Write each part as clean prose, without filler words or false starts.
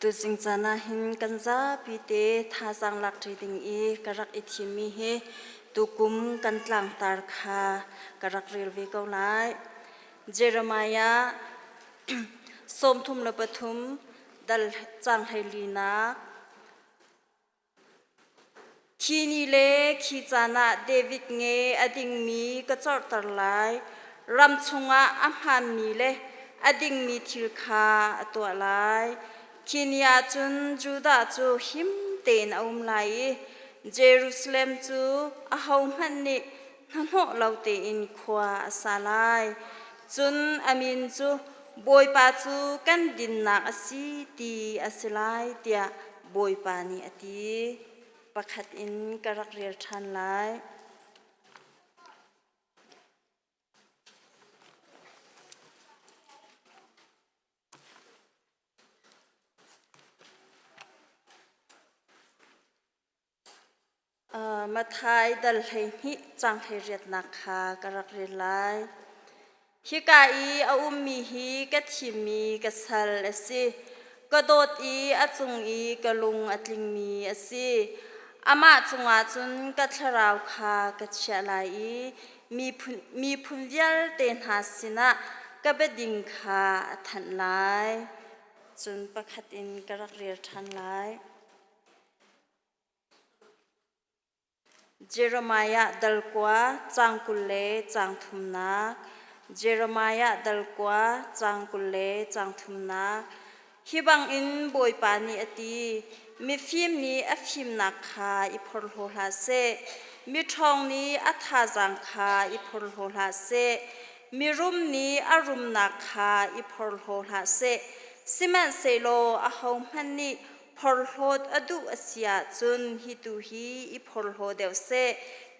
Tuzing caan ah hin kan zapi te thazaang lak ṭi ding i ka rak i thimmi hi tukum kan tlangtar kha ka rak rel ve ko lai. Jeremiah 33 dal cang 14nak Khi ni le khi caan ah David nge a dingmi ka corhter lai. Ram chungah a hmaanmi le a dingmi thil kha a tuah lai. Khi ni ah cun Judah cu him tein a um lai i Jerusalem cu ahohmanh nih hnahnawh lo tein khua a sa lai. Cun a min cu Bawipa cu kan dinnak a si ti a si lai tiah Bawipa nih a ti. Pakhat in ka rak rel ṭhan lai. Matthai dal 12 cang 18nak kha ka rak rel lai. Hika i a ummi hi ka thimmi ka sal a si. Ka dawt i a cung i ka lung a tlingmi a si. Amah cungah cun ka thlarau kha ka chiah lai i miphun vialte hna sinah ka biading kha a thanh lai. Cun pakhat in ka rak rel ṭhan lai. Jeremiah dal kua caang 20 le caang thumnak. Jeremiah dal kua caang 20 le caang thumnak. Hi bangin Bawipa nih a ti, mifim nih a fimnak kha i phorhlaw hlah seh, miṭhawng nih a thazaang kha i phorhlaw hlah seh, mirum nih a rumnak kha i phorhlaw hlah seh. Sihmanhsehlaw ahohmanh nih Phorhlawt a duh a si ahcun hi tu hi i phorhlaw deuh seh.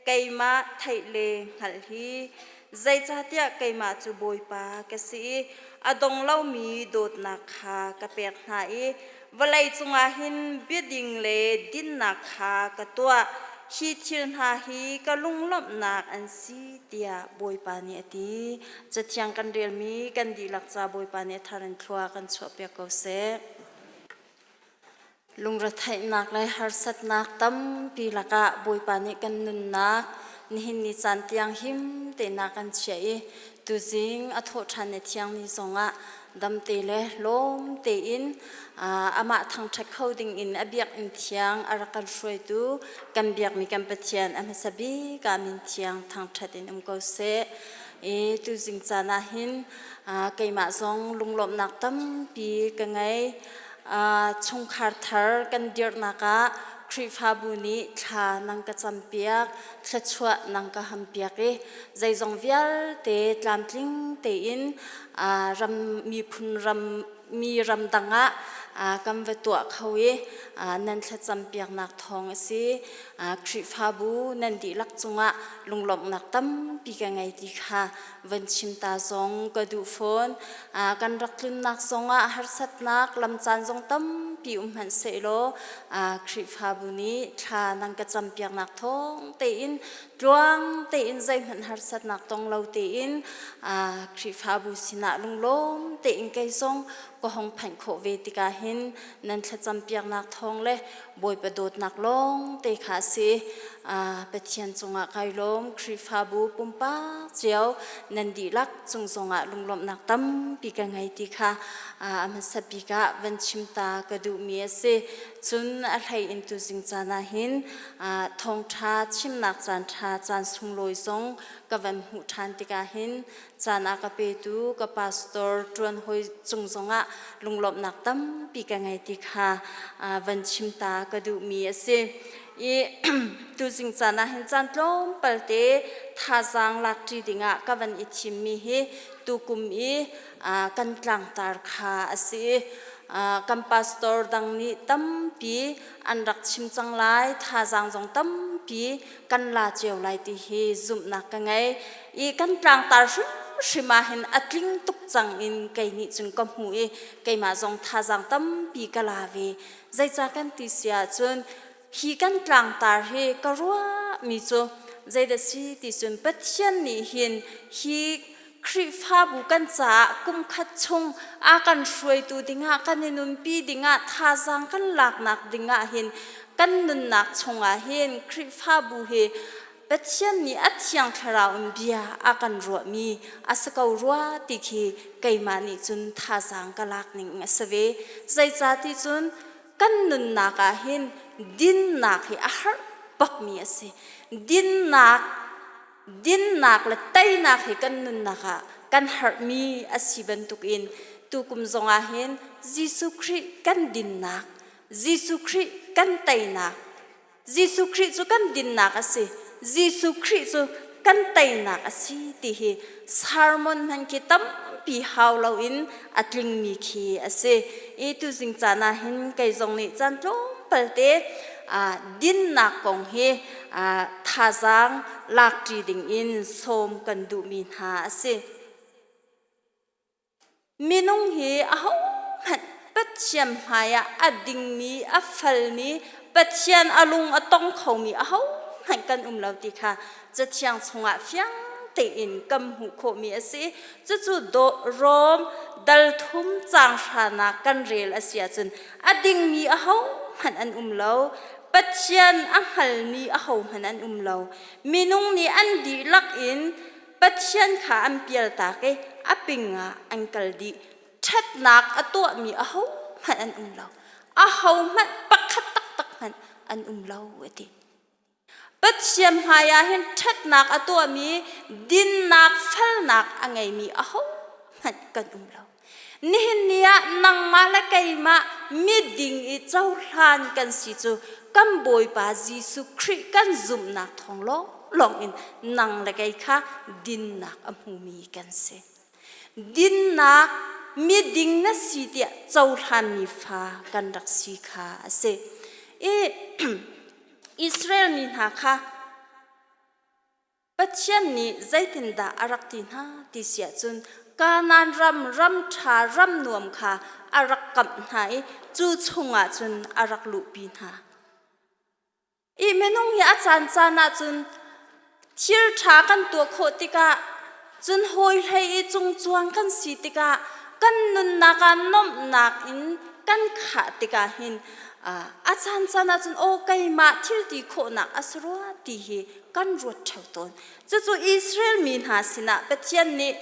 Keimah theih le hngalh hi. Zeicahtiah keimah cu Bawipa ka si i a dong lomi dawtnak kha ka pek hna i vawlei cungah hin biading le dinnak kha ka tuah. Hi thil hna hi ka lunglawmhnak an si, tiah Bawipa nih a ti. Cathiang kan relmi kan dihlak ca Bawipa nih a thar in thlua kan chuahpiak ko seh. Lungretheihnak le harsatnak tampi lakah Bawipa nih kan nunnak nihin ni caan tiang him tein a kan chiah i tuzing a thawhṭhan ni thiang ni zongah damte le lawm tein amah thangṭhat kho dingin a biakinn thiang a rak kan hruaitu kan biakmi kan Pathian a hmasa bik ah min thiang thangṭhat in um ko seh. I tuzing caan ah hin keimah zong lunglawmhnak tampi ka ngei. Chungkhar thar kan dirhnak ah Khrihfabu nih thla nang ka campiak, thluachuah nang ka hampiak i zeizong vialte tlamtling tein ram miphun ram mi ramdang ah kan va tuah kho i nan thlacampiaknak thawng a si. Khrihfabu nan dihlak cungah lunglawmhnak tampi ka ngei ti kha van chim ta zong ka duh fawn. Kan rak tlunnak zongah harsatnak lamcaan zong tampi um hmanh sehlaw Khrihfabu nih thla nan ka campiaknak thawng tein tluang tein zeihmanh harsatnak tong lo tein Khrihfabu sinah lunglawm tein kei zong ka hong phanh khawh ve tikah hin nan thlacampiaknak thawng le Bawipa dawtnak lawng te kha a si. Pathian cungah kai lawm. Khrihfabu pumpak cio nan dihlak cung zongah lunglawmhnak tampi ka ngei ti kha a hmasa bik ah van chim ta ka duhmi a si. Cun a hlei in tuzing caan ah hin thawngṭha chimnak caan ṭha caan sunglawi zong ka van hmuh ṭhan tikah hin caan a ka petu ka pastor ṭuan hawi cung zongah lunglawmhnak tampi ka ngei ti kha van chim ta ka duhmi a si. I tuzing caan ah hin caan tlawmpal te thazaang lakṭi dingah ka van i thimmi hi tukum i kan tlangtar kha a si. Kan pastor dang nih tampi an rak chim cang lai, thazaang zong tampi kan la cio lai ti hi zumhnak ka ngei. I kan tlangtar hrimhrim ah hin a tling tuk cang in kei nih cun ka hmu i keimah zong thazaang tampi ka la ve. Zeicah kan ti si ahcun hi kan tlangtar hi ka ruahmi cu zeidah si ti cun Pathian nih hin hi. Khrihfabu kan caah kumkhat chung a kan hruaitu dingah kan i nunpi dingah thazaang kan laknak dingah hin kan nunnak chungah hin Khrihfabu hi Pathian nih a thiang thlarau in bia a kan ruahmi a si ko rua ti khi keimah nih cun thazaang ka lak ning a si ve. Zeicah ti cun kan nunnak ah hin dinnak hi a har bakmi a si. Dinnak dinnak le teinak hi kan nunnak ah kan harhmi a si bantukin tukum zongah hin Jesuh Khrih kan dinnak, Jesuh Khrih kan teinak, Jesuh Khrih cu kan dinnak a si. Jesuh Khrih cu kan teinak a si ti hi sermon hman khi tampi hau loin a tlingmi khi a si. I tuzing caan ah hin kei zong nih caan tlawmpal te dinnak kong hi thazaang lakṭi ding in sawm kan duhmi hna a si. Minung hi ahohmanh Pathian hmaiah a dingmi, a felmi, Pathian a lung a tong khomi ahohmanh kan um lo ti kha Cathiang chungah fiang tein kan hmuh khawhmi a si. Cucu Rom dal thum caang hranak kan rel a si ahcun a dingmi ahohmanh an um lo. Pathian a hngalmi ahohmanh an um lo. Minung nih an dihlak in Pathian kha an pialtak i a ping ah an kal dih. Ṭhatnak a tuahmi ahohmanh an um lo. Ahohmanh pakhat taktak hmanh an um lo a ti. Pathian hmaiah hin ṭhatnak a tuahmi, dinnak, felnak a ngeimi ahohmanh kan um lo. Nihin ni ah nangmah le keimah miding i cohlan kan si cu kan Bawipa Jesuh Khrih kan zumhnak thawng lawnglawng in nang le kei kha dinnak a hmumi kan si. Dinnak miding na si tiah cohlanmi fa kan rak si kha a si. I Israel mi hna kha Pathian nih zeitindah a rak ti hna ti si ahcun Kanaan ram ram ṭha ram nuam kha a rak kamh hna i cu chungah cun a rak luhpi hna. I minung hi a caancaan ahcun thil ṭha kan tuah khawh tikah cun hawi hlei i cungcuang kan si tikah kan nunnak ah nuamhnak in kan khah tikah hin a caancaan ahcun aw keimah thil ti khawhnak a si rua ti hi kan ruat ṭheo tawn. Cucu Israel mi hna sinah Pathian nih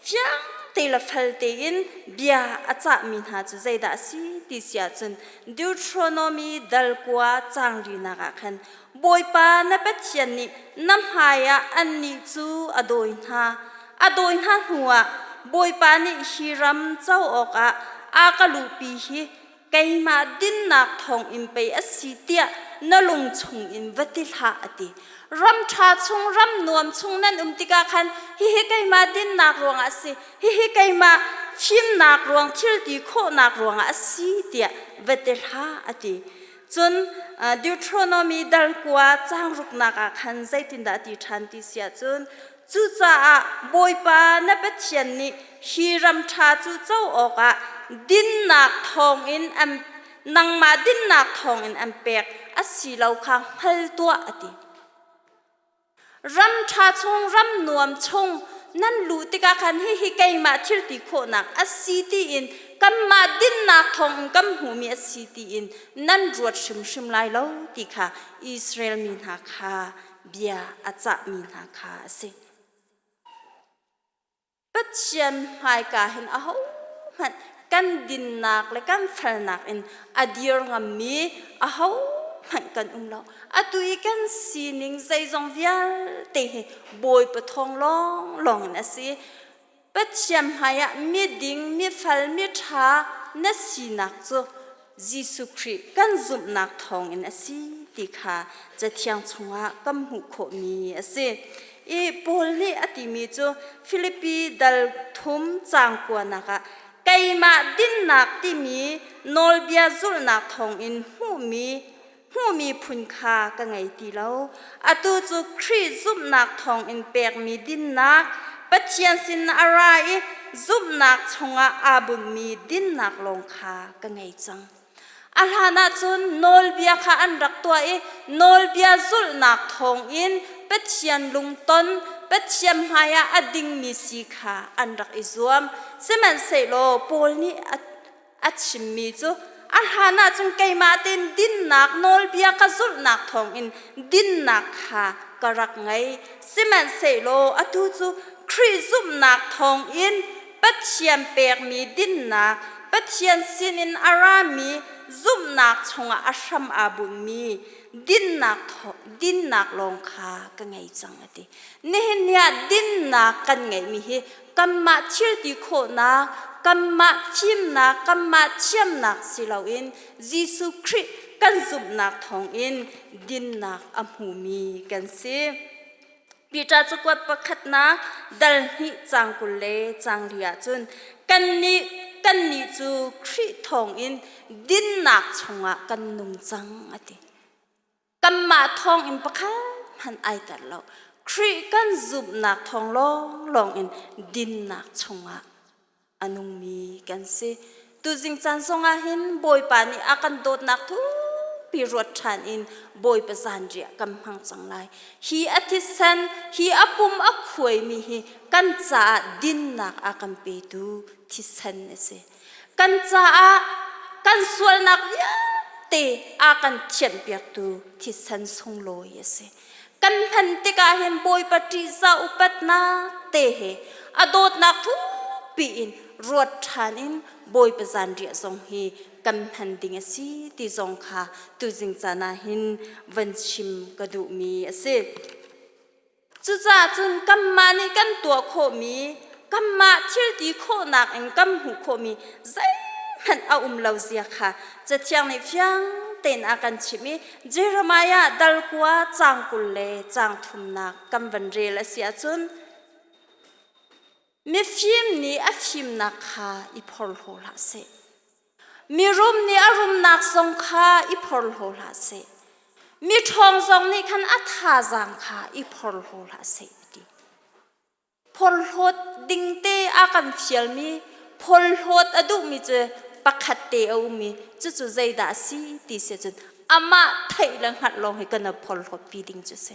fiang te le fel tein bia a cahmi hna cu zeidah a si ti si ahcun Deuteronomy dal kua caang linak ah khan Bawipa na Pathian nih na hmaiah annih cu a dawi hna. A dawi hna hnuah Bawipa nih hi ram co awkah a ka luhpi hi keimah dinnak thawng in pei a si tiah na lung chung in va ti hlah a ti. Ram ṭha chung, ram nuam chung nan um tikah khan hihi keimah dinnak ruangah a si, hihi keimah fimnak ruang, thil ti khawhnak ruangah a si tiah va ti hlah a ti. Cun Deuteronomy dal kua caang ruknak ah khan zeitindah a ti ṭhan ti si ahcun Cucaah Bawipa na Pathian nih hi ram ṭha cu co awkah dinnak thawngin an nangmah dinnak thawngin an pek a si lo kha hngal tuah a ti. Ram ṭha chung, ram nuam chung nan luh tikah khan hihi keimah thil ti khawhnak a si tiin kanmah dinnak thawngin kan hmuhmi a si tiin nan ruat hrimhrim lai lo ti kha Israel mi hna kha bia a cahmi hna kha a si. Pathian hmaika hin ahohmanh kan dinnak le kan felnak in a dir ngammi ahohmanh kan um lo. Atu i kan sining zeizong vialte hi Bawipa thawng lawnglawng in a si. Pathian hmaiah miding, mifel, miṭha na sinak cu Jesuh Khrih kan zumhnak thawngin a si ti kha Cathiang chungah kan hmuh khawhmi a si. I Paul nih a timi cu Filipi dal thum caang kuanak ah keimah dinnak timi nawlbia zulhnak thawngin hmuhmi hmuhmi phun kha ka ngei ti lo. Atu cu Khrih zumhnak thawngin pekmi dinnak, Pathian sin a ra i zumhnak chungah aa bunhmi dinnak lawng kha ka ngei cang. A hlan ahcun nawlbia kha an rak tuah i nawlbia zulhnak thawngin Pathian lungton, Pathian hmaiah a dingmi si kha an rak i zuam. Sihmanhsehlaw Paul nih a chimmi cu a hlan ahcun keimah tein dinnak nawlbia ka zulhnak thawngin dinnak kha ka rak ngei. Sihmanhsehlaw atu cu Khrih zumhnak thawngin Pathian pekmi dinnak, Pathian sinin a rami zumhnak chungah a hram aa bunhmi dinnak dinnak lawng kha ka ngei cang a ti. Nihin ni ah dinnak kan ngeihmi hi kanmah thil ti khawhnak, kanmah fimnak, kanmah thiamnak si loin Jesuh Khrih kan zumhnak thawngin dinnak a hmumi kan si. Peter cakuat pakhatnak dal hnih cang 20 le cang li ahcun kannih kannih cu Khrih thawngin dinnak chungah kan nung cang a ti. Kanmah thawngin pakhat hmanh ai tel lo. Khrih kan zumhnak thawng lawnglawng in dinnak chungah a nungmi kan si. Tuzing caan zongah hin Bawipa nih a kan dawtnak thukpi ruat ṭhan in Bawipa zanriah kan hmang cang lai. Hi a thisen, hi a pum a khuaimi hi kan caah dinnak a kan petu thisen a si. Kan caah kan sualnak vialte a kan thianhpiaktu thisen sunglawi a si. Kan hman tikah hin Bawipa ṭihzah upatnak te he a dawtnak thukpi in ruat ṭhan in Bawipa zanriah zong hi kan hman ding a si ti zong kha tuzing caan ah hin van chim ka duhmi a si. Cucaah cun kanmah nih kan tuah khawhmi, kanmah thil ti khawhnak in kan hmuh khawhmi zeihmanh a um lo zia kha Cathiang nih fiang tein a kan chimh i Jeremiah dal kua caang 20 le caang thumnak kan van rel a si ahcun mifim nih a fimnak kha i phorhlaw hlah seh. Mirum nih a rumnak zong kha i phorhlaw hlah seh. Miṭhawng zong nih khan a thazaang kha i phorhlaw hlah seh a ti. Phorhlawt dingte a kan fialmi, phorhlawt a duhmi cu pakhat te a um i cucu zeidah a si ti si ahcun amah theih le hngalh lawng hi kan i phorhlawt pi ding cu a si.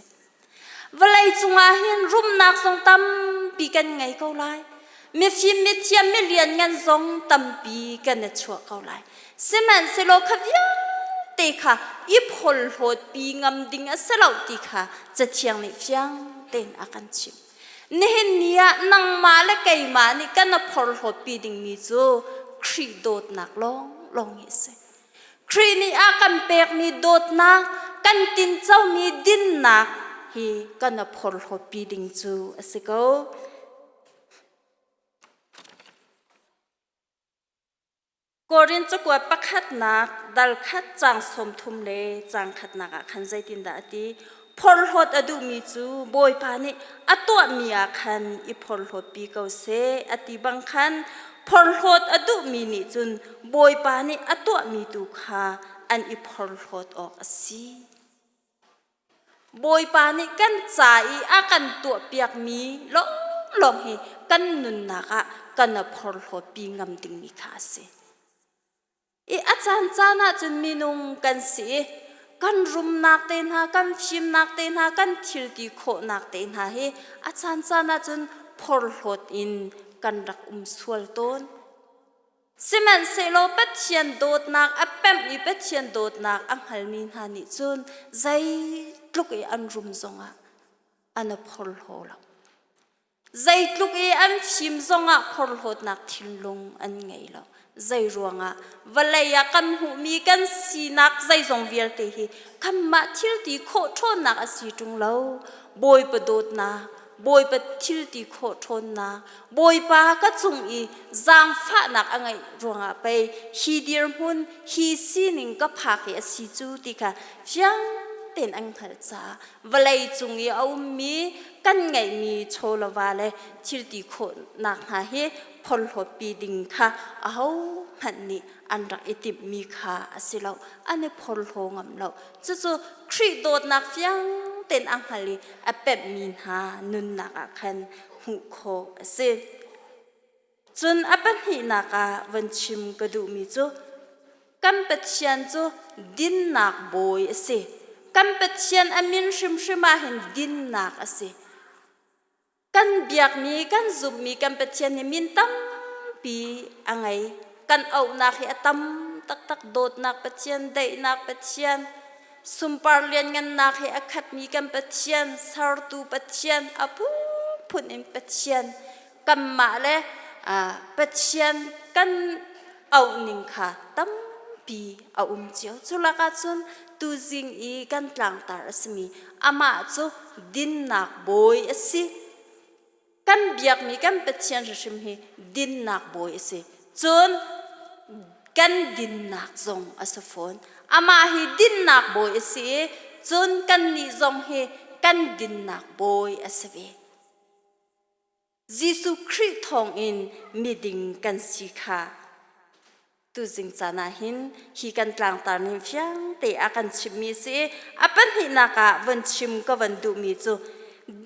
Vawlei cungah hin rumnak zong tampi kan ngei ko lai. Mifim, mithiam, milianngan zong tampi kan i chuah ko lai. Sihmanhsehlaw kha vialte kha i phorhlawtpi ngam ding a si lo ti kha Cathiang nih fiang tein a kan chimh. Nihin ni ah nangmah le keimah nih kan i phorhlawtpi dingmi cu Khrih dawtnak lawnglawng hi a si. Khrih nih a kan pekmi dawtnak, kan tincomi dinnak hi kan i phorhlawtpi ding cu a si ko. Korin cakuat pakhatnak dal khat caang 30 le caang khatnak ah khan zeitindah a ti? Phorhlawt a duhmi cu Bawipa nih a tuahmi ah khan i phorhlawtpi ko seh a ti bang khan phorhlawt a duhmi nih cun Bawipa nih a tuahmi tu kha an i phorhlawt awk a si. Bawipa nih kan ca i a kan tuahpiakmi lawnglawng hi kan nunnak ah kan i phorhlawtpi ngam dingmi kha a si. I a caancaan ahcun minung kan si i kan rumnak te hna, kan fimnak te hna, kan thil ti khawhnak te hna hi a caancaan ahcun phorhlawt in kan rak um sual tawn. Sihmanhsehlaw Pathian dawtnak a pemh i Pathian dawtnak a hngalmi hna nih cun zeitluk i an rum zongah an i phorhlaw lo. Zeitluk i an fim zongah phorhlawtnak thinlung an ngei lo. Zei ruangah vawlei ah kan hmuhmi kan sinak zeizong vialte hi kanmah thil ti khawh ṭhawnnak a si ṭung lo. Bawipa dawtnak, Bawipa thil ti khawh ṭhawnnak, Bawipa ka cung i zaangfahnak a ngeih ruangah pei hi dirhmun, hi sining ka phak hi a si cu ti kha fiang tein an hngalh caah vawlei cung i a ummi kan ngeihmi chawlava le thil ti khawhnak hna hi phorhlawtpi ding kha ahohmanh nih an rak i timhmi kha a si lo. An i phorhlaw ngam lo. Cucu Khrih dawtnak fiang tein a hngal i a pemhmi hna nunnak ah khan hmuh khawh a si. Cun a pahnihnak ah van chim ka duhmi cu kan Pathian cu dinnak bawi a si. Kan Pathian a min hrimhrim ah hin dinnak a si. Kan biakmi, kan zumhmi kan Pathian hi min tampi a ngei. Kan auhnak hi a tam taktak. Dawtnak Pathian, daihnak Pathian, sunpar lianngannak he a khatmi kan Pathian, sertu Pathian, a phunphun in Pathian, kanmah le Pathian kan auhning kha tampi a um cio. Cu lakah cun tuzing i kan tlangtar a simi amah cu dinnak bawi a si. Kan biakmi kan Pathian hrimhrim hi dinnak bawi a si. Cun kan dinnak zong a si fawn. Amah hi dinnak bawi a si i cun kannih zong hi kan dinnak bawi a si ve. Jesuh Khrih thawngin miding kan si kha tuzing caan ah hin hi kan tlangtar ning fiang te a kan chimmi si i a pahnihnak ah von chim ka van duhmi cu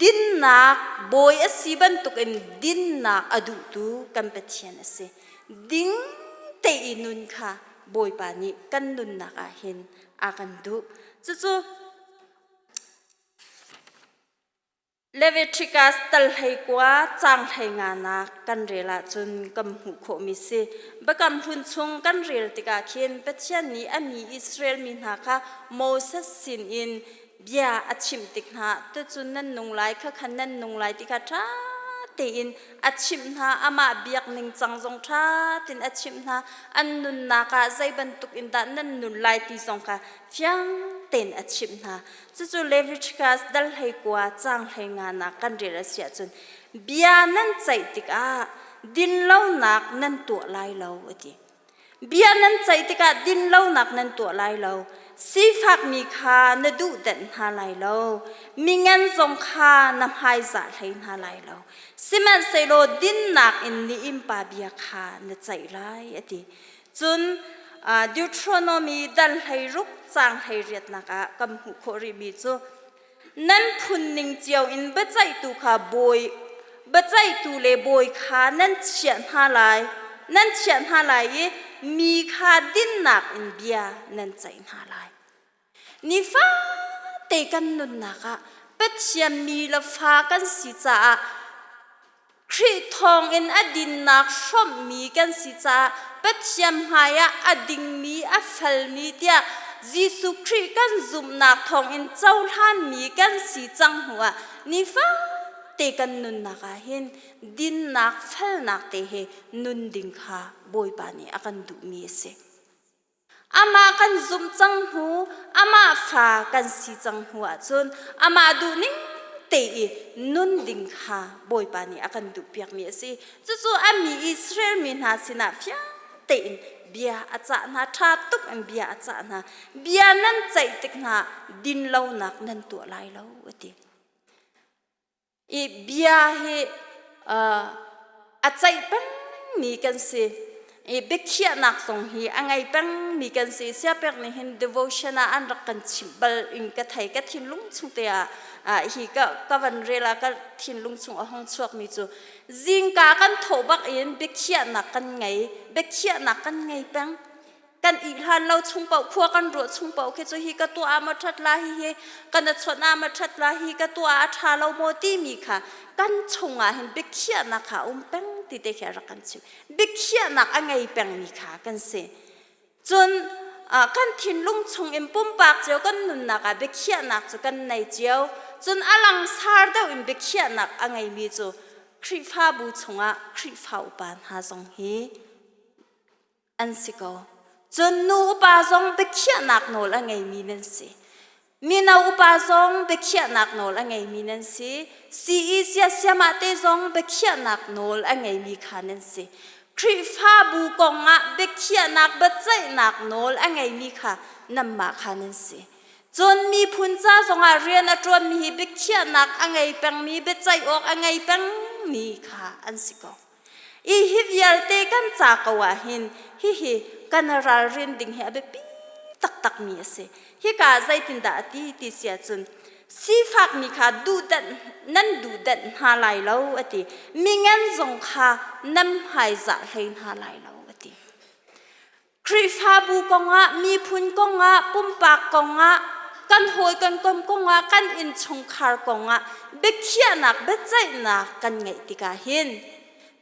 dinnak bawi a si bantukin dinnak a duhtu kan Pathian a si. Ding te i nun kha Bawipa nih kan nunnak ah hin a kan duh. Cucu Leviticus tal 19 caang 15nak kan rel ahcun kan hmuh khawhmi si. Biakam Hlun chung kan rel tikah khin Pathian nih a mi Israel mi hna kha Moses sinin bia a chimh tik hna tucun nan nung lai khakhan nan nung lai ti kha ṭha tein a chimh hna amah biak ningcang zong ṭha tein a chimh hna an nunnak ah zei bantuk in dah nan nun lai ti zong kha fiang tein a chimh hna Cucu Leviticus dal 19 caang 15 nak kan rel a si ahcun bia nan ceih tikah dinlonak nan tuah lai lo a ti. Bia nan ceih tikah dinlonak nan tuah lai lo. Sifakmi kha na duhdanh hna lai lo. Mingan zong kha na hmaizah hlei hna lai lo. Sihmanhsehlaw dinnak in ni innpa bia kha na ceih lai a ti. Cun Deuteronomy dal 16 caang 18nak ah kan hmuh khawh rihmi cu nan phun ning cio in biaceihtu kha bawi biaceihtu le bawi kha nan chiah hna lai nan chiah hna lai i mi kha dinnak in bia nan ceih hna lai. Nifate kan nunnak ah Pathian mi le fa kan si caah Khrih thawngin a dinnak hrawmhmi kan si caah Pathian hmaiah a dingmi a felmi tiah Jesuh Khrih kan zumhnak thawngin cohlanmi kan si cang hnuah nifate kan nunnak ah hin dinnak felnak te he nun ding kha Bawipa nih a kan duhmi a si. Amah kan zumh cang hnu, amah fa kan si cang hnu ahcun amah duhning te i nun ding kha Bawipa nih a kan duhpiakmi a si. Cucu a mi Israel mi hna sinah fiang tein bia a cah hna, ṭha tuk in bia a cah hna. Bia nan ceih tik hna dinlonak nan tuah lai lo, a ti. I bia hi a ceih pengmi kan si. I biakhiahnak zong hi a ngei pengmi kan si. Siapek nih hin devotion ah an rak kan chimh bal in ka thei. Ka thinlung chung te ah hi ka, ka van rel ah ka thinlung chung a hung chuakmi cu zingka kan thawh bak in biakhiahnak kan ngei. Biakhiahnak kan ngei peng. Kan i hlan lo chung paoh khua kan ruah chung paoh khi cu hi ka tuah ah maw ṭhat la hi hi kan a chawnh ah maw ṭhat la hi ka tuah ah a ṭha lo maw timi kha kan chungah hin biakhiahnak kha a um peng ti te khi a rak kan chim biakhiahnak a ngei pengmi kha kan si cun kan thinlung chung in pumpak cio kan nunnak ah biakhiahnak cu kan nei cio cun a langsar deuh in biakhiahnak a ngeimi cu Khrihfabu chungah Khrihfa upa hna zong hi an si ko. Cun nu upa zong biakhiahnak nawl a ngeimi nan si. Mino upa zong biakhiahnak nawl a ngeimi nan si. CE siasiamah te zong biakhiahnak nawl a ngeimi kha nan si. Khrihfabu kongah biakhiahnak biaceihnak nawl a ngeimi kha nanmah kha nan si. Cun miphun ca zongah rian a ṭuanmi hi biakhiahnak a ngei pengmi, biaceih awk a ngei pengmi kha an si ko. I hi vialte kan ca ko ah hin hihi kan ralrin ding hi a biapi taktakmi a si. Hika zeitindah a ti ti si ahcun sifakmi kha duhdanh nan duhdanh hna lai lo a ti. Mingan zong kha nan hmaizah hlei hna lai lo a ti. Khrihfabu kongah, miphun kongah, pumpak kongah. kan hawi kan kom kongah, kan innchungkhar kongah biakhiahnak, biaceihnak kan ngeih tikah hin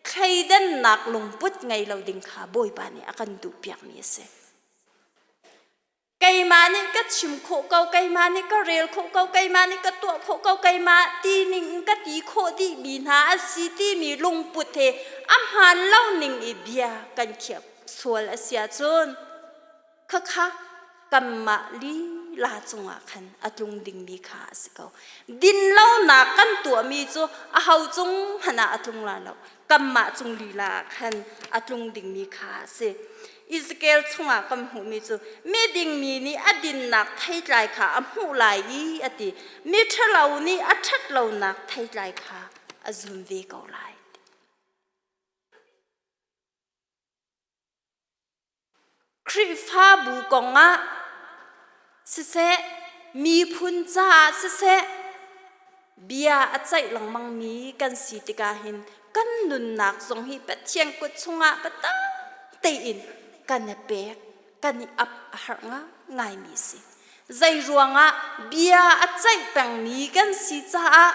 thleidannak lungput ngei lo ding kha Bawipa nih a kan duhpiakmi a si. Keimah nih ka chim khawh ko, keimah nih ka rel khawh ko, keimah nih ka tuah khawh ko, keimah ti ning in ka ti khawh dihmi hna a si timi lungput he a hmaan lo ning i bia kan khiah sual a si ahcun khakha kanmah lila cungah khan a tlung dingmi kha a si ko. Dinlonak kan tuahmi cu aho cung hmanh ah a tlung la lo. Kanmah cung lila ah khan a tlung dingmi kha a si. Ezekiel chungah kan hmuhmi cu miding mi nih a dinnak theitlai kha a hmuh lai i a ti. Miṭhalo nih a ṭhatlonak theitlai kha a zun ve ko lai. Khrihfabu kongah siseh, miphun caah siseh, bia a ceih lengmangmi kan si tikah hin kan nunnak zong hi Pathian kut chungah biatak tein kan i pek, kan i ap a harh ngaingaimi a si. Zei ruangah bia a ceih pengmi kan si caah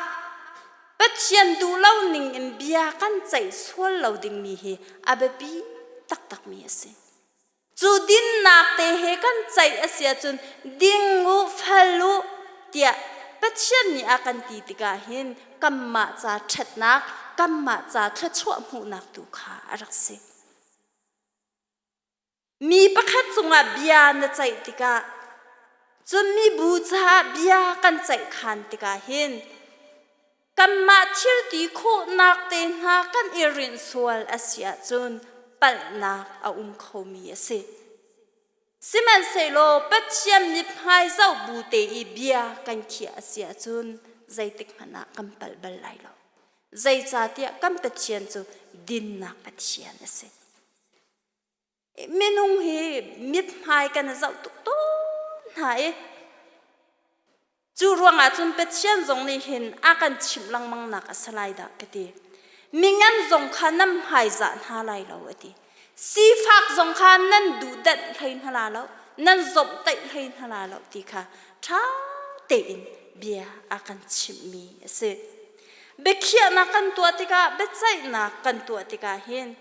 Pathian duh lo ning in bia kan ceih sual lo dingmi hi a biapi taktakmi a si. Cu dinnak te he kan ceih a si ahcun ding u, fel u tiah Pathian nih a kan ti tikah hin kanmah ca ṭhatnak, kanmah ca thluachuah hmuhnak tu kha a rak si. Mi pakhat cungah bia na ceih tikah cun mibu caah bia kan ceihkhan tikah hin kanmah thil ti khawhnak te hna kan i rinh sual a si ahcun palhnak a um khomi a si. Sihmanhsehlaw Pathian mithmai zoh bu te i bia kan khiah a si ahcun zeitik hmanh ah kan palh bal lai lo. Zeicahtiah kan Pathian cu dinnak Pathian a si. Minung hi mithmai kan i zoh tuk tawn hna i cu ruangah cun Pathian zong nih hin a kan chimh lengmang nak a si lai dah ka ti. Mingan zong kha nan hmaizah hna lai lo a ti. Sifak zong kha nan duhdanh hlei hna la lo, nan zomhtaih hlei hna la lo ti kha ṭha tein bia a kan chimhmi a si. Biakhiahnak kan tuah tikah, biaceihnak kan tuah tikah hin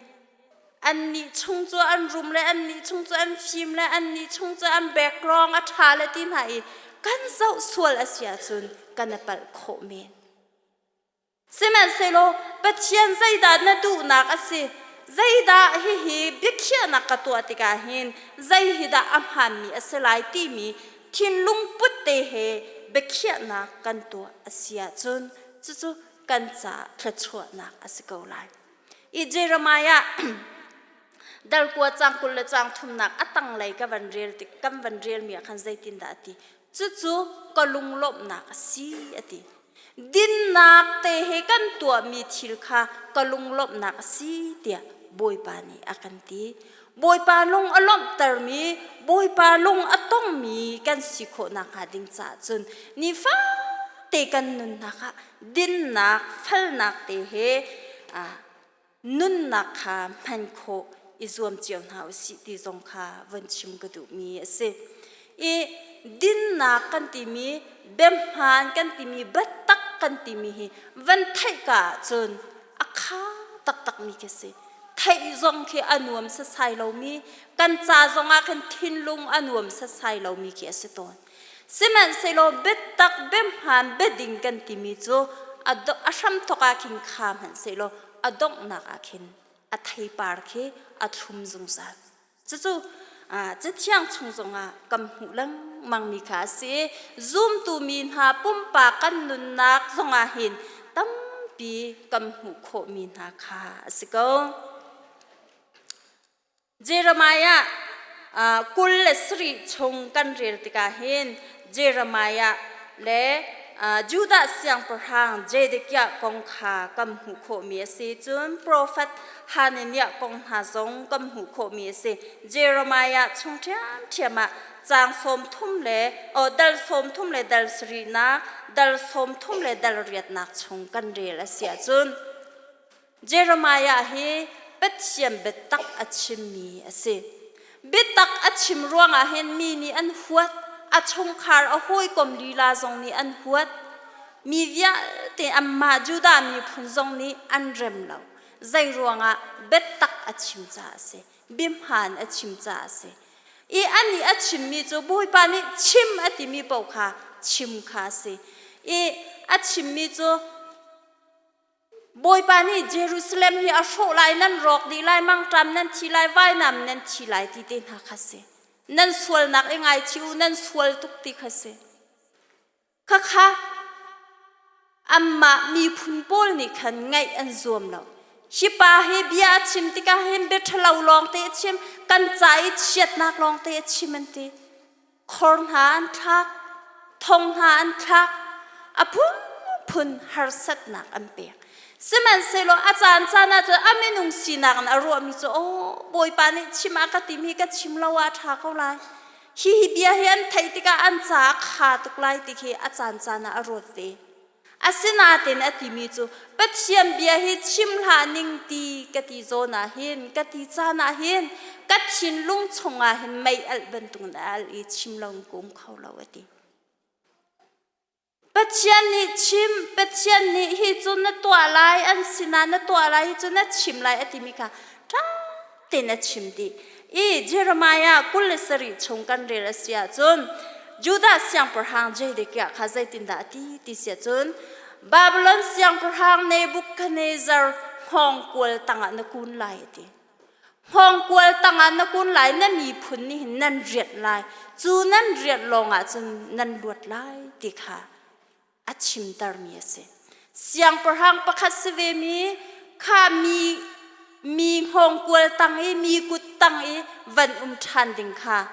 Annih chung cu an rum le annih chung cu an fim le annih chung cu an background a ṭha le ti hna i kan zoh sual a si ahcun kan i palh khawh men. Sihmanhsehlaw Pathian zeidah na duhnak a si? Zeidah hihi biakhiahnak ka tuah tikah hin zei hi dah a hmaanmi a si lai timi thinlung put te he biakhiahnak kan tuah a si ahcun cucu kan caah thluachuahnak a si ko lai. I Jeremiah dal kua cang 20 le cang thumnak a tanglei ka van rel tik kan van rel mi ah khan zeitindah a ti? Cucu ka lunglawmhnak a si a ti. Dinnak te he kan tuahmi thil kha ka lunglawmhnak a si tiah Bawipa nih a kan ti. Bawipa lung a lawmhtermi, Bawipa lung a tongmi kan si khawh nakhnga ding caah cun nifate kan nunnak ah dinnak, felnak te he nunnak kha hman khawh i zuam cio hna usih ti zong kha von chim ka duhmi a si. I dinnak kan timi, biahmaan kan timi, biatak kan timi hi van theih ka ahcun a kha taktakmi khi si. Theih zong khi a nuam sasai lomi, kan ca zongah khin thinlung a nuam sasai lomi khi a si tawn. Sihmanhsehlaw biatak biahmaan biading kan timi cu a hramthawk ah khin kha hmanhsehlaw a donghnak ah khin a theipar khi a thlum zungzal. Cucu Cathiang chung zongah kan hmuh lengmangmi kha a si i zumtu mi hna pumpak kan nunnak zongah hin tampi kan hmuh khawhmi hna kha a si ko. Jeremiah 27 chung kan rel tikah hin Jeremiah le Judah siangpahrang Zedekiah kong kha kan hmuh khawhmi a si. Cun profet Hananiah kong hna zong kan hmuh khawhmi a si. Jeremiah chung ṭhiamṭhiam ah caang 30 le dal 30 le dal sarihnak, dal 30 le dal riatnak chung kan rel a si ahcun Jeremiah hi Pathian biatak a chimmi a si. Biatak a chim ruangah hin mi nih an huat, a chungkhar a hawikom lila zong nih an huat. Mi vialte anmah Judah miphun zong nih an rem lo. Zei ruangah biatak a chim caah a si. Biahmaan a chim caah a si. I anih a chimmi cu Bawipa nih chim a timi paoh kha chim kha a si. I a chimmi cu Bawipa nih Jerusalem hi a hrawh lai, nan rawk dih lai, mangṭam nan thi lai, vainam nan thi lai ti te hna kha si. Nan sualnak i ngaichih u, nan sual tuk ti kha si. Khakha anmah miphun pawl nih khan ngaih an zuam lo. Hi pa hi bia a chim tikah hin bia ṭhalo lawngte a chim, kan ca i chiatnak lawngte a chim an ti. Khor hna an thlak, thong hna an thlak, a phunphun harsatnak an pek. Sihmanhsehlaw a caan caan ah cun a minung sinak in a ruahmi cu aw Bawipa nih chim a ka tim hi ka chim lo ah a ṭha ko lai. Hi hi bia hi an theih tikah an caah kha tuk lai ti khi a caan caan ah a ruat ve. Asinain a timi cu Pathian bia hi chim hlah ning ti ka ti zawn ah hin ka ti caan ah hin ka thinlung chungah hin mei alh bantukin a alh i chim lo in ka um kho lo a ti. Pathian nih chim, Pathian nih hi cu na tuah lai, an sinah na tuah lai, hi cu na chim lai a timi kha ṭha tein a chim dih. I Jeremiah 27 chung kan rel a si ahcun Judah siangpahrang Zedekiah kha zeitindah a ti ti si ahcun Babylon siangpahrang Nebuchadnezzar hngawngkual tangah na kun lai a ti. Hngawngkual tangah na kun lai, na miphun nih hin nan rianh lai. Cu nan rianh lawngah cun nan luat lai ti kha a chimtermi a si. Siangpahrang pakhat si vemi kha mi mi hngawngkual tang i mi kut tang i van um ṭhan ding kha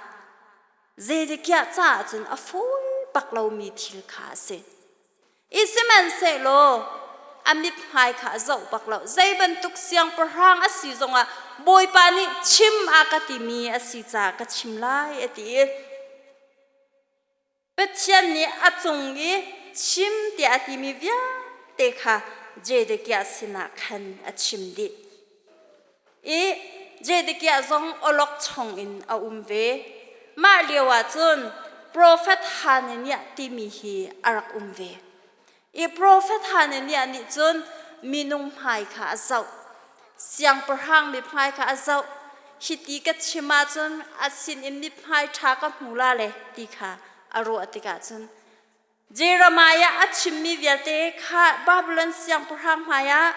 Zedekiah caah cun a fawi bak lomi thil kha a si. I sihmanhsehlaw a mithmai kha a zoh bak lo. Zei bantuk siangpahrang a si zongah Bawipa nih chim a ka timi a si caah ka chim lai a ti i Pathian nih a cung i chim tiah a timi vialte kha Zedekiah sinah khan a chim dih. I Zedekiah zong awlokchong in a um ve. Mah lioah cun profet Hananiah timi hi a rak um ve. I profet Hananiah nih cun minung hmai kha a zoh. Siangpahrang mithmai kha a zoh. Hiti ka chim ahcun a sinin mithmai ṭha ka hmu la le ti kha a ruah tikah cun Jeremiah a chimmi vialte kha Babylon siangpahrang hmaiah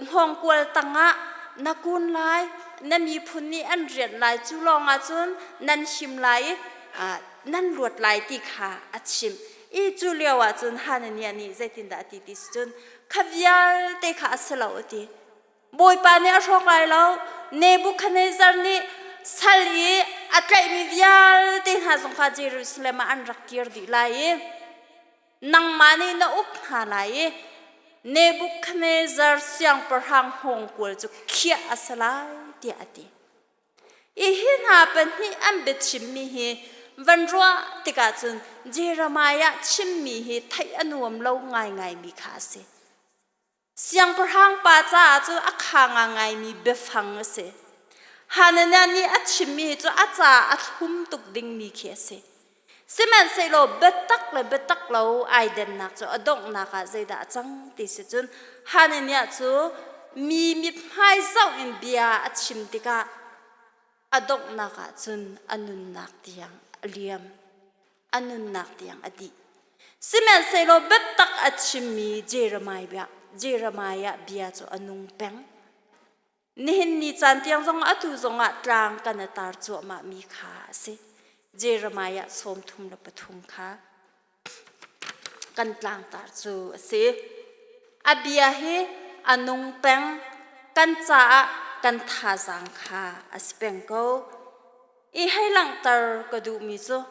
hngawngkual tangah na kun lai, na miphun nih an rianh lai, cu lawngah cun nan him lai i nan luat lai ti kha a chimh. I cu lio ah cun Hananiah nih zeitindah a ti ti si cun kha vialte kha a si lo a ti. Bawipa nih a hrawk lai lo. Nebuchadnezzar nih sal i a tlaihmi vialte hna zong kha Jerusalem ah an rak kir dih lai i nangmah nih na uk hna lai i Nebuchadnezzar siangpahrang hngawngkual cu khiah a si lai tiah a ti. Hi hna pahnih an biachimmi hi van ruah tikah cun Jeremiah chimmi hi theih a nuam lo ngaingaimi kha a si. Siangpahrang pa caah cun a kha ngaingaimi biafang a si. Hananiah nih a chimmi hi cu a caah a thlum tuk dingmi khi a si. Sihmanhsehlaw biatak le biatak lo ai dennak cu a donghnak ah zeidah a cang ti si cun Hananiah cu mi mithmai zoh in bia a chim tikah a donghnak ah cun a nunnak tiang a liam. A nunnak tiang a dih. Sihmanhsehlaw biatak a chimmi Jeremiah, Jeremiah bia cu a nung peng. Nihin ni caan tiang zong atu zongah tlang kan i tar cuahmah mi kha a si. Jeremiah 33 kha kan tlangtar cu a si. A bia hi a nung peng, kan caah kan thazaang kha a si peng ko. I hei langhter ka duhmi cu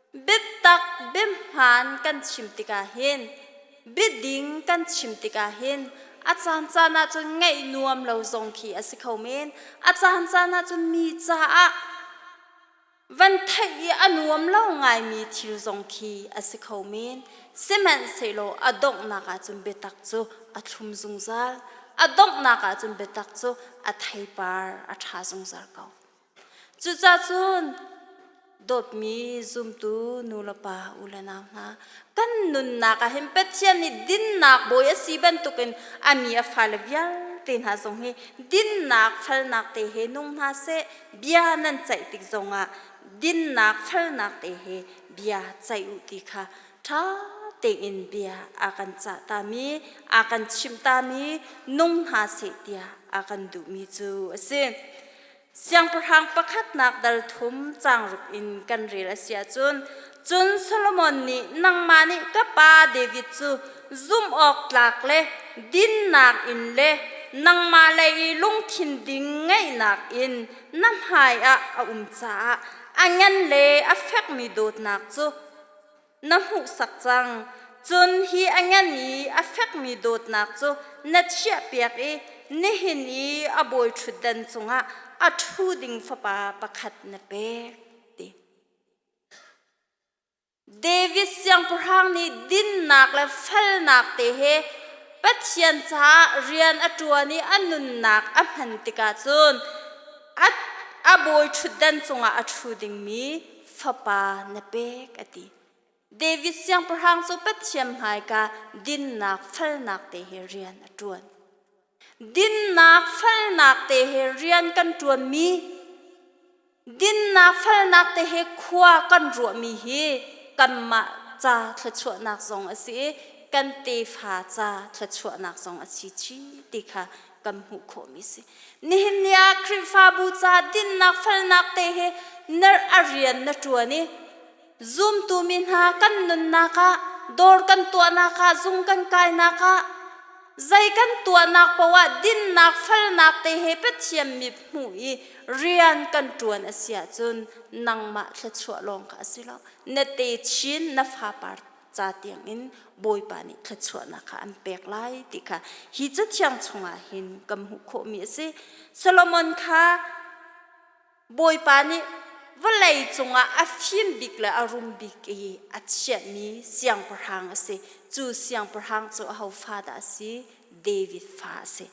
Biatak biahmaan kan chim tikah hin biading kan chim tikah hin a caancaan ahcun ngaih nuam lo zong khi a si kho men. A caancaan ahcun mi caah van theih i a nuam lo ngaimi thil zong khi a si kho men. Sihmanhsehlaw a donghnak ahcun biatak cu a thlum zungzal. A donghnak ahcun biatak cu a theipar a ṭha zungzal ko. Cucacun. Dawtmi zumtu nu le pa u le nau hna, kan nunnak ah hin Pathian nih dinnak bawi a si bantukin a mi a fale vialte hna zong hi dinnak falnak te he nung hna seh, bia nan ceih tik zongah dinnak falnak te he bia ceih u ti kha ṭha tein bia a kan cah tami, a kan chimh tami nung hna seh tiah a kan duhmi cu a si. Siangpahrang pakhatnak dal thum caang ruk in kan rel a si ahcun cun Solomon nih nangmah nih ka pa David cu zumh awk tlak le dinnak in le nangmah lei i lungthin ding ngeihnak in na hmaiah a um caah a ngan le a fekmi dawtnak cu na hmuhsak cang. Cun hi a ngan i a fekmi dawtnak cu na chiahpiak i nihin i a bawi ṭhutdan cungah a ṭhu ding fapa pakhat na pek ti. David siangpahrang nih dinnak le felnak te he Pathian caah rian a ṭuan i a nunnak a hman tikah cun a bawi ṭhutdan cungah a ṭhu dingmi fapa na pek a ti. David siangpahrang cu Pathian hmaika dinnak felnak te he rian a ṭuan. Dinnak felnak te he rian kan ṭuanmi, dinnak felnak te he khua kan ruahmi hi kanmah ca thluachuahnak zong a si i kan tefa ca thluachuahnak zong a si chih ti kha kan hmuh khawhmi si. Nihin ni ah Khrihfabu ca dinnak felnak te he ner a rian na ṭuan i zumtu mi hna kan nunnak ah dawr kan tuahnak ah zung kan kainak ah zei kan tuahnak paoh ah dinnak felnak te he Pathian mit hmuh i rian kan ṭuan a si ahcun nangmah thluachuah lawng kha a si lo na te chin na fapar ca tiangin Bawipa nih thluachuahnak kha an pek lai ti kha hi cathiang chungah hin kan hmuh khawhmi a si. Solomon kha Bawipa nih vawlei cungah a fim bik le a rum bik i a chiahmi siangpahrang a si. Cu siangpahrang cu aho fa dah a si? David fa a si.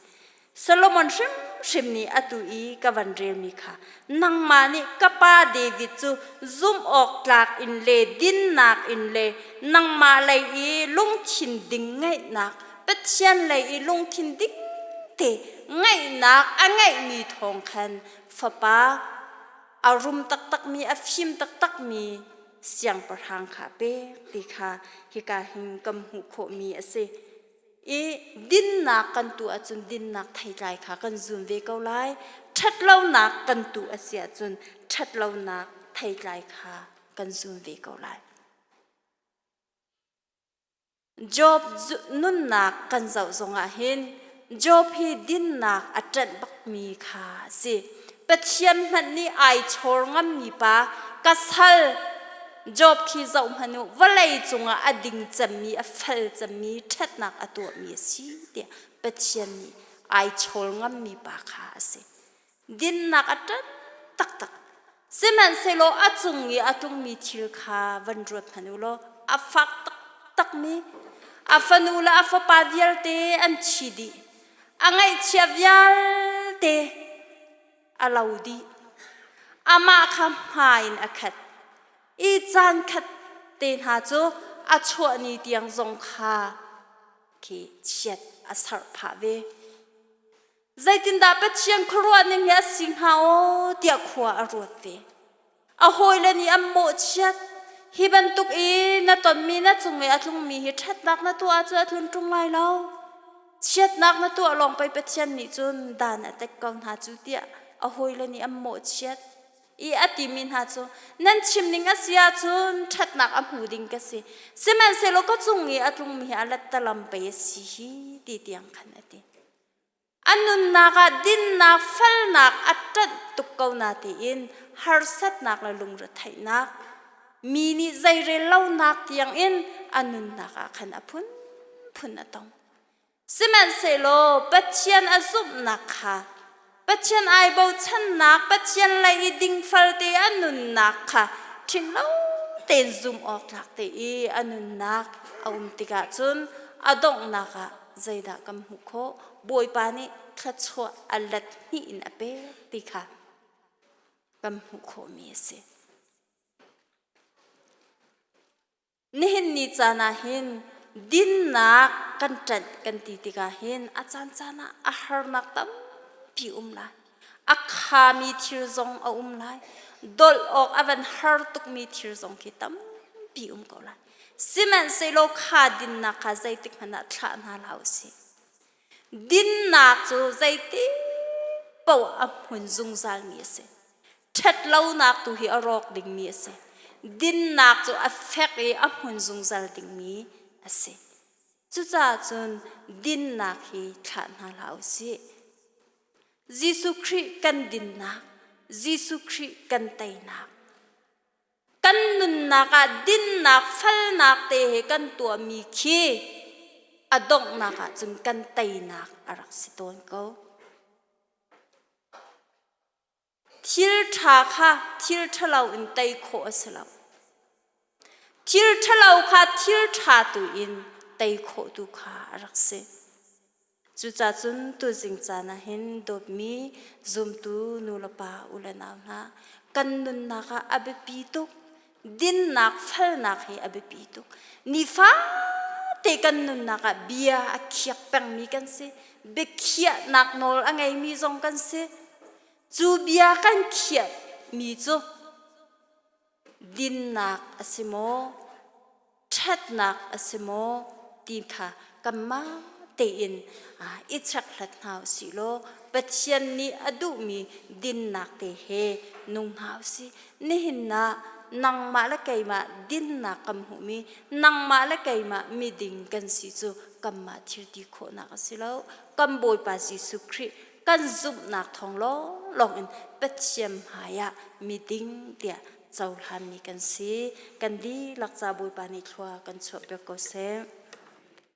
Solomon hrimhrim nih atu i ka van relmi kha nangmah nih ka pa David cu zumh awk tlak in le dinnak in le nangmah lei i lungthin ding ngeihnak Pathian lei i lungthin ding te ngeihnak a ngeihmi thawng khan fapa a rum taktakmi a fim taktakmi siangpahrang kha a pek ti kha hika hin kan hmuh khawhmi a si. I dinnak kan tuah ahcun dinnak theitlai kha kan zun ve ko lai. Ṭhatlonak kan tuh a si ahcun ṭhatlonak theitlai kha kan zun ve ko lai. Job nunnak kan zoh zongah hin Job hi dinnak a ṭanh bakmi kha a si. Pathian hmanh nih ai chawr ngammi pa ka sal Job khi zoh hmanh u vawlei cungah a ding cemmi a fel cemmi ṭhatnak a tuahmi a si tiah Pathian nih ai chawl ngammi pa kha a si. Dinnak a ṭan taktak. Sihmanhsehlaw a cung i a tlungmi thil kha van ruat hmanh u law a fak taktakmi a fanu le a fapa vialte an thi dih. A ngaihchia vialte a lo dih. Amah kha hma in a khat. I caan khat te hna cu a chuah ni tiang zong kha khi chiat a sarh phah ve. Zeitindah Pathian khuaruah ning hi a si hnga aw tiah khua a ruat ve. A hawile nih an mawhchiat. Hi bantuk i na tonmi na cung i a tlungmi hi ṭhatnak na tuah ahcun a tlun ṭung lai lo. Chiatnak na tuah lawng pei Pathian nih cun dan a tek ko hna cu tiah a hawile nih an mawhchiat. I a timi hna cu nan chim ning a si ahcun ṭhatnak a hmu ding ka si. Sihmanhsehlaw ka cung i a tlungmi hi a lettalam pei a si hi ti tiang khan a ti. A nunnak ah dinnak, felnak a ṭanh tuk ko na tiin harsatnak le lungretheihnak, mi nih zeirel lonak tiangin a nunnak ah khan a phunphun a tong. Sihmanhsehlaw Pathian a zumhnak kha Pathian ai bochannak, Pathian lei i dingfal te a nunnak kha ṭhinglo tein zumh awk tlak te i a nunnak a um tikah cun a donghnak ah zeidah kan hmuh khawh? Bawipa nih thluachuah a let hnih in a pek ti kha kan hmuh khawhmi a si. Nihin ni caan ah hin dinnak kan ṭanh kan ti tikah hin a caancaan ah a harnak tampi um lai. A khami thil zong a um lai. Dolh awk a van har tukmi thil zong khi tampi um ko lai. Sihmanhsehlaw kha dinnak kha zeitik hmanh ah thlah hna hlah u sih. Dinnak cu zeitik paoh a hmun zungzalmi a si. Ṭhatlonak tu hi a rawk dingmi a si. Dinnak cu a fek i a hmun zungzal dingmi a si. Cucaah cun dinnak hi thlah hna hlah u sih. Jesuh Khrih kan dinnak, Jesuh Khrih kan teinak, kan nunnak ah dinnak falnak te he kan tuahmi khi a donghnak ah cun kan teinak a rak si tawn ko. Thil ṭha kha thil ṭhalo in tei khawh a si lo. Thil ṭhalo kha thil ṭha tu in tei khawh tu kha a rak si. Cucacun tuzing caan ah hin dawtmi zumtu nulepa u le nau hna kan nunnak ah a biapi tuk. Dinnak falnak hi a biapi tuk. Nifate kan nunnak ah bia a khiak pengmi kan si. Biakhiahnak nawl a ngeimi zong kan si. Cu bia kan khiahmi cu dinnak a si maw? Ṭhatnak a si maw ti kha kanmah tein i chekhlat hna u sih law Pathian nih a duhmi dinnak te he nung hna u sih. Nihin ah nangmah le keimah dinnak kan hmuhmi, nangmah le keimah miding kan si cu kanmah thil ti khawhnak a si lo. Kan Bawipa Jesuh Khrih kan zumhnak thawng lawnglawng in Pathian hmaiah miding tiah cohlanmi kan si. Kan dihlak ca Bawipa nih thlua kan chuahpiak ko seh.